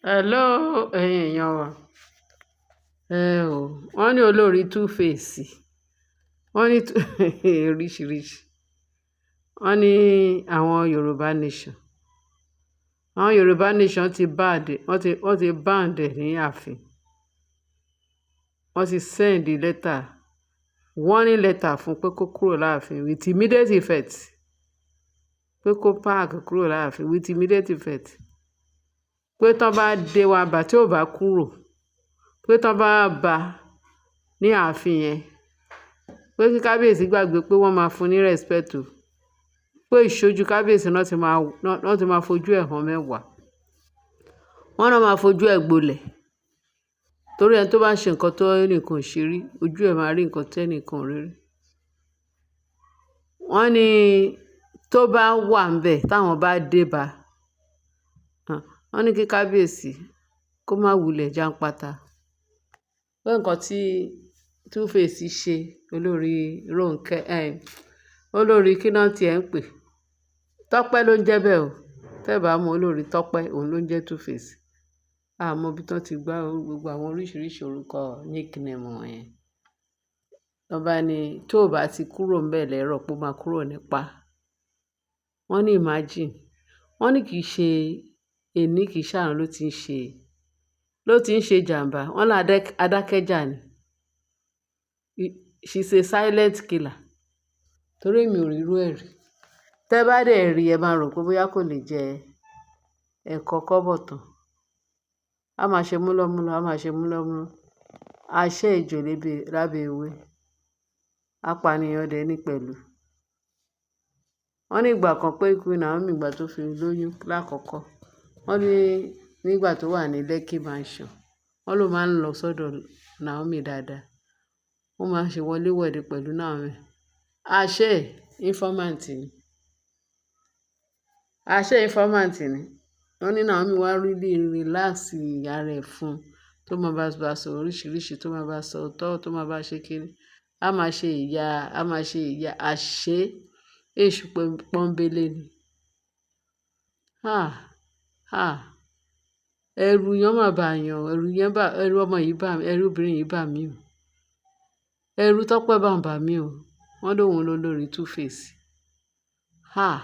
Hello, ẹ̀yin èèyàn wa. Ẹ ò, wọ́n ní olórí Two Face, wọ́n ní oríṣìíríṣìí. Wọ́n ní àwọn Yorùbá Nation, àwọn Yorùbá Nation ti banned, wọ́n ti banned ẹ̀ ní ààfin. Wọ́n ti send letter, warning letter fún pé kó kúrò láàfin with immediate effect. Pé kó pack kúrò láàfin with immediate effect. Pé tí wọ́n bá dé wá bá tí ò bá kúrò, pé tí wọ́n bá bá ní ààfin yẹn, pé kí kábíyèsí gbàgbé pé wọ́n máa fún ní respect o. Pé ìṣojú kábíyèsí náà ti máa fojú ẹ̀ hàn mẹ́wàá. Wọ́n náà máa fojú ẹ̀ gbolẹ̀. Torí ẹni tó bá ṣe nǹkan tó ẹnìkan ò ṣe rí, ojú ẹ̀ máa rí nǹkan tí ẹnìkan ò rí rí. Wọ́n ní tó bá wà níbẹ̀ táwọn bá dé bá, wọ́n ní kí kábíyèsí kó má wulẹ̀ jàǹpátá. Pé nǹkan tí Two Face ṣe olórí Ronke, olórí kí náà tí ẹ ń pè? Tọ́pẹ́ ló ń jẹ́ bẹ́ẹ̀ o. Tẹ́ ẹ bá mọ olórí Tọ́pẹ́, òun ló ń jẹ́ Two Face. A mọ bí wọ́n ti gbá gbogbo àwọn oríṣìíríṣìí orúkọ nickname wọ̀nyẹn. Wọ́n bá ní tó bá ti kúrò níbẹ̀ lẹ́rọ̀ pé ó máa kúrò nípa. Wọ́n ní imagine. Wọ́n ní kì í ṣe èní kì í ṣàná ló ti ń ṣe ìjàmbá. Wọ́n ní adákẹ́jà ni. She's a silent killer. Torí èmi ò rí irú ẹ rí. Tẹ́ bá dẹ̀ rí, ẹ máa rò pé bóyá kò lè jẹ ẹ̀kọ kọ́bọ̀ tán. A máa ṣe múlọ́múlọ́, a máa ṣe múlọ́múlọ́. Aṣẹ́ ejò lábẹ́ ewé. Apànìyàn dẹ̀ ní pẹ̀lú. Wọ́n ní ìgbà kan pé Queen Naomi, ìgbà tó fi lóyún lákọ̀ọ́kọ́, wọ́n ní nígbà tó wà ní Lekki Mansion, wọ́n ló máa ń lọ sọ́dọ̀ Naomi dáadáa. Ó máa ń ṣe wọléwọ̀de pẹ̀lú Naomi. Àṣé informant ni. Àṣé informant ni. Wọ́n ní Naomi wá really relax ara ẹ̀ fún, tó máa bá sọ oríṣìíríṣìí, tó máa bá sọ òótọ́, tó máa bá ṣe kíni. A máa ṣe ìyá, a máa ṣe ìyá. Àṣé èṣù pọ́nńbélé ni. Ah! Ah! Ẹ̀rù yẹn máa bà yàn, ẹ̀rù yẹn bá, ẹ̀rù ọmọ yìí bà mí, ẹ̀rù obìnrin yìí bà mí o. Ẹ̀rù Tọ́pẹ́ bá ń bà mí o. Wọ́n lóhun lolórí Two Face. Ah!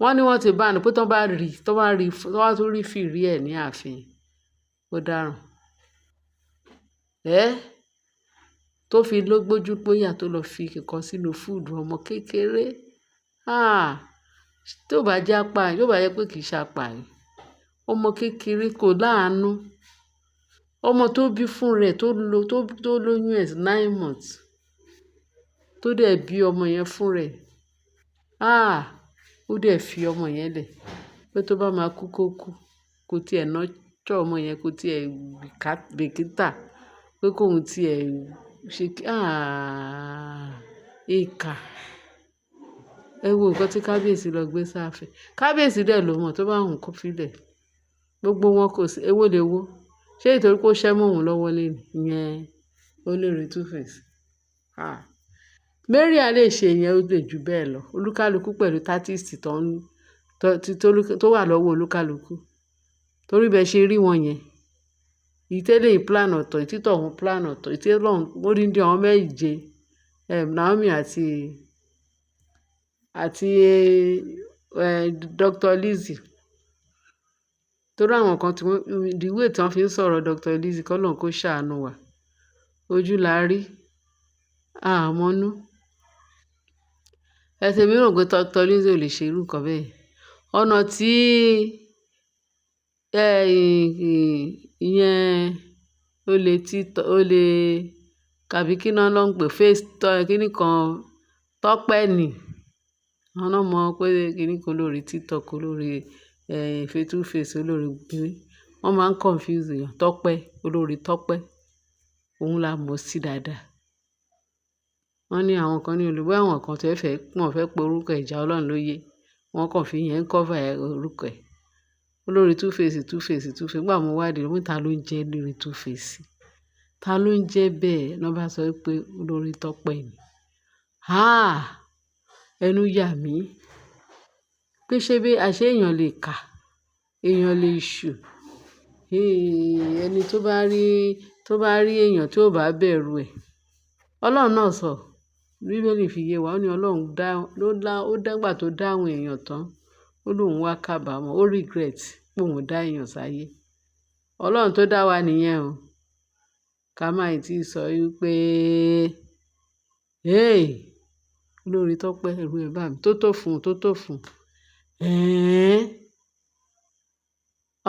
Wọ́n ní wọ́n ti ban pé tí wọ́n bá rí, tí wọ́n bá rí, tí wọ́n bá tún rí fìrí ẹ̀ ní ààfin, ó dáràn. Ẹ́! Tó fi ló gbójú gbóyà tó lọ fi nǹkan sínú food ọmọ kékeré. Ah! Tó bá jẹ́ apààyàn, tó bá jẹ́ pé kì í ṣe apààyàn. Ọmọ kékeré kò láàánú. Ọmọ tó bí fún rẹ̀ tó lo, tó lóyún ẹ̀ 9 months. Tó dẹ̀ bí ọmọ yẹn fún rẹ̀. Ah! Ó dẹ̀ fi ọmọ yẹn lẹ̀. Pé tó bá máa kú kó kú. Kò tí ẹ nurture ọmọ yẹn, kò tí ẹ bìkítà. Pé kóhun tí ẹ ṣe kí, ah! Ìkà. Ẹ wo nǹkan tí kábíyèsí lọ gbé sáàfin. Kábíyèsí dẹ̀ ló mọ̀ tó bá wùn kó fi lẹ̀. Gbogbo wọn kò sí, ewó lè wó. Ṣé nítorí pé ó ṣẹ́ mọ́ òun lọ́wọ́ léni? Ìyẹn olórí Two Face. Ah! Mariam lè ṣe ìyẹn, ó lè ju bẹ́ẹ̀ lọ. Olúkálukú pẹ̀lú tactics tó ń, tó, tó wà lọ́wọ́ olúkálukú. Torí bẹ́ẹ̀ ṣe rí wọn yẹn. Ìtẹ́lẹ̀ plan ọ̀tọ̀, ìtítọ̀hún plan ọ̀tọ̀, ìtẹ́lọ́hún odindi àwọn méje, Naomi àti Dr. Lizzie. Torí àwọn kan tí wọ́n, the way tí wọ́n fi ń sọ̀rọ̀ Dr. Lizzie, kọ́ lọ́hun kó ṣàánú wa. Ojú la rí, a mọ̀nú. Ẹ̀sẹ̀ mi rò pé Dr. Lizzie ò lè ṣe irú nǹkan bẹ́ẹ̀. Ọ̀nà tí, ìyẹn olè tí, olè tàbí kí náà ló ń pè face kíní kan Tọ́pẹ́ ni. Àwọn náà mọ̀ pé kíní kan olórí TikTok, olórí, Two Face, olórí kíní. Wọ́n máa ń confuse èèyàn. Tọ́pẹ́, olórí Tọ́pẹ́. Òun la mọ̀ sí dáadáa. Wọ́n ní àwọn kan ní olùgbé àwọn kan tí ẹ fẹ́, wọ́n fẹ́ pe orúkọ ìjà Ọlọ́run ló yé. Wọ́n kàn fi ìyẹn cover orúkọ ẹ̀. Olórí Two Face, Two Face, Two Face. Nígbà mo wádìí, mo ní ta ló ń jẹ́ olórí Two Face? Ta ló ń jẹ́ bẹ́ẹ̀? Wọ́n bá sọ pé olórí Tọ́pẹ́ ni. Ah! Ẹnu yà mí. Pé ṣé bí àṣé èèyàn lè kà, èèyàn lè ṣù, Ẹni tó bá rí èèyàn tí ò bá bẹ̀rù ẹ̀. Ọlọ́run náà sọ, Bíbélì fi yé wa, ó ní Ọlọ́run dá, ló dá, ó dàgbà tó dá àwọn èèyàn tán. Ó lóun wá kábàámọ̀, ó regret pé òun dá èèyàn sáyé. Ọlọ́run tó dá wa nìyẹn o. Ká má ì tí sọ wípé, hey! Olórí Tọ́pẹ́, ẹ̀rù ẹ̀ bà mí. Tó tó fún, tó tó fún. Ẹ́n!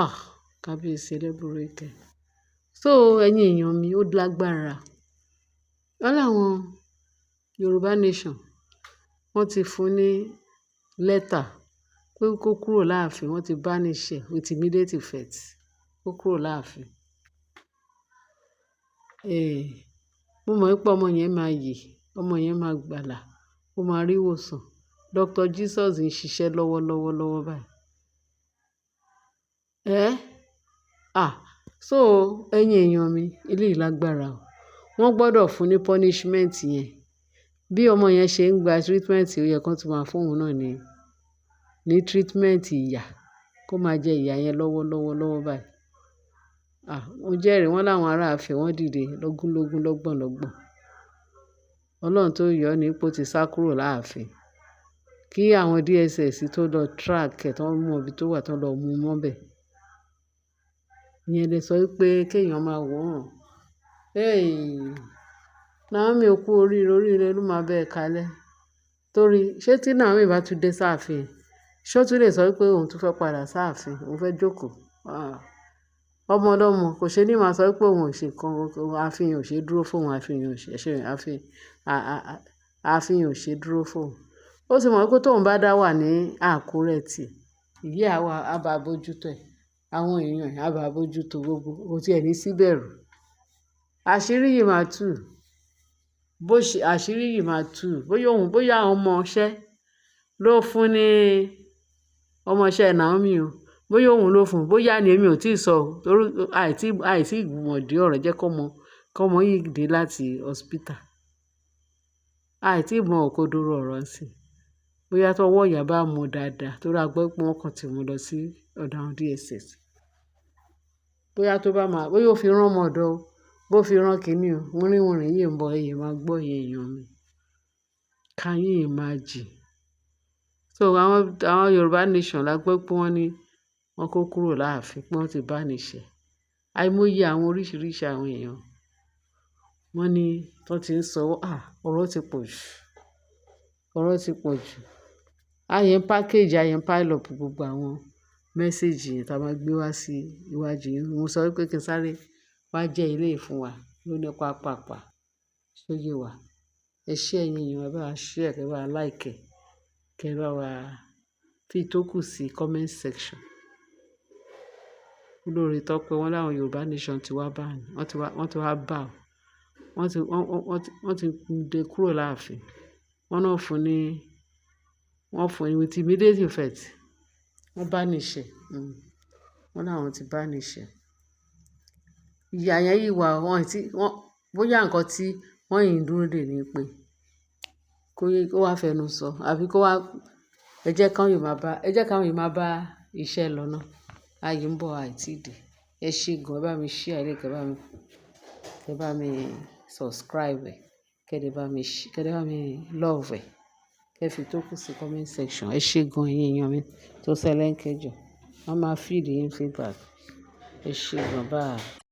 Ah! Kábíyèsí ẹlẹ́bùrú ìkẹ́. So ẹ̀yin èèyàn mi, ó lágbára. Wọ́n láwọn Yorùbá Nation, wọ́n ti fún ní lẹ́tà pé kó kúrò láàfin. Wọ́n ti banish ẹ̀ with immediate effect. Kó kúrò láàfin. Eh, mo mọ̀ wípé ọmọ yẹn máa yè, ọmọ yẹn máa gbàlà, ó máa rí ìwòsàn. Dr. Jesus ń ṣiṣẹ́ lọ́wọ́lọ́wọ́ lọ́wọ́ báyìí. Eh? Ah! So ẹ̀yin èèyàn mi, eléyìí lágbára o. Wọ́n gbọdọ̀ fún ní punishment yẹn. Bí ọmọ yẹn ṣe ń gba treatment, ó yẹ kó tún máa fún òun náà ní treatment ìyà, kó máa jẹ ìyà yẹn lọ́wọ́lọ́wọ́ lọ́wọ́ báyìí. Ah! Mo jẹ́rìí wọ́n láwọn ará ààfin wọ́n dìde lógúnlógún lọ́gbọ̀n lọ́gbọ̀n. Ọlọ́run tó yọ ní pé ó ti sá kúrò láàfin. Kí àwọn DSS tó lọ track ẹ̀, tó mọ ibi tó wà, tó lọ mú mọ́bẹ̀. Ìyẹn lè sọ wípé kí èèyàn máa wò ó. Hey! Naomi, ó kú oríire, oríire ló máa bá ẹ kalẹ̀. Torí ṣé tí Naomi bá tún dé sáàfin, ṣé ó tún lè sọ wípé òun tún fẹ́ padà sáàfin, òun fẹ́ jókòó? Ah! Ọmọ ọlọ́mọ kò ṣe ní máa sọ wípé òun ò ṣe nǹkan, ààfin ò ṣe dúró fún òun, ààfin ò ṣe, ààfin, ààfin ò ṣe dúró fún òun. Ó sì mọ̀ wípé tóun bá dá wà ní Àkúrẹ́ tì, ìyá wa á bá bójútó ẹ̀. Àwọn èèyàn ẹ̀ á bá bójútó gbogbo, kò tí ẹ̀ ní síbẹ̀rù. Àṣírí yìí máa tú. Bó ṣe àṣírí yìí máa tú. Bóyá òun, bóyá ọmọ iṣẹ́ ló fún ní ọmọ iṣẹ́ Naomi o. Bóyá òun ló fún un, bóyá ni èmi ò tíì sọ o. Torí àìtí mọ̀dí ọ̀rọ̀ jẹ́ kó mọ yìí dé láti hospital. Àìtí mọ òkodoro ọ̀rọ̀ ńsìn. Bóyá tó ọwọ́ ìyá bá mú dáadáa, torí a gbọ́ pé wọ́n kàn tí mú lọ sí ọ̀dọ̀ àwọn DSS. Bóyá tó bá máa, bóyá ó fi rán ọmọ ọ̀dọ̀ o, bó fi rán kíní o, wìnrìnwìnrìn yìí ń bọ̀, ẹ̀yin máa gbọ́ ẹ̀yin èèyàn mi. Can you imagine? So àwọn Yorùbá Nation la gbọ́ pé wọ́n ní wọ́n kó kúrò láàfin, pé wọ́n ti banish ẹ̀. Àìmọye àwọn oríṣìíríṣìí àwọn èèyàn. Wọ́n ní tó ti ń sọ, ah! Ọ̀rọ̀ ti pọ̀ jù. Ọ̀rọ̀ ti pọ̀ jù. A yẹn package, a yẹn pile up gbogbo àwọn message yẹn tí a máa gbé wá sí iwájú yín. Mo sọ wípé kí n sáré wá jẹ́ eléyìí fún wa lóní pàápàá. Ṣé ó yé wa? Ẹ ṣé ẹ̀yin èèyàn, ẹ bá wa share, kẹ bá wa like ẹ, kẹ bá wa fi ìtókù sí comment section. Olórí Tọ́pẹ́ wọ́n láwọn Yorùbá Nation ti wá bá, wọ́n ti wá bá ọ. Wọ́n ti dé kúrò láàfin. Wọ́n náà fún ní, wọ́n fún ní with immediate effect. Wọ́n banish ẹ̀. Wọ́n láwọn ti banish ẹ̀. Ìyà yẹn yìí wà, wọ́n tí, wọ́n, bóyá nǹkan tí wọ́n yìí ń dúró dè ní pé kó wá fẹnu sọ àbí kó wá, ẹ jẹ́ káwọn yìí máa bá iṣẹ́ lọ náà. Ayé ń bọ̀, àìtí dé. Ẹ ṣé gan, ẹ bá mi share eléyìí, kẹ bá mi subscribe ẹ̀, kẹ dẹ̀ bá mi love ẹ̀, kẹ fi ìtókù sí comment section. Ẹ ṣé gan ẹ̀yin èèyàn mi tó ṣẹlẹ̀ ń kẹjọ. Wọ́n máa feed yín feedback. Ẹ ṣé gan, bye.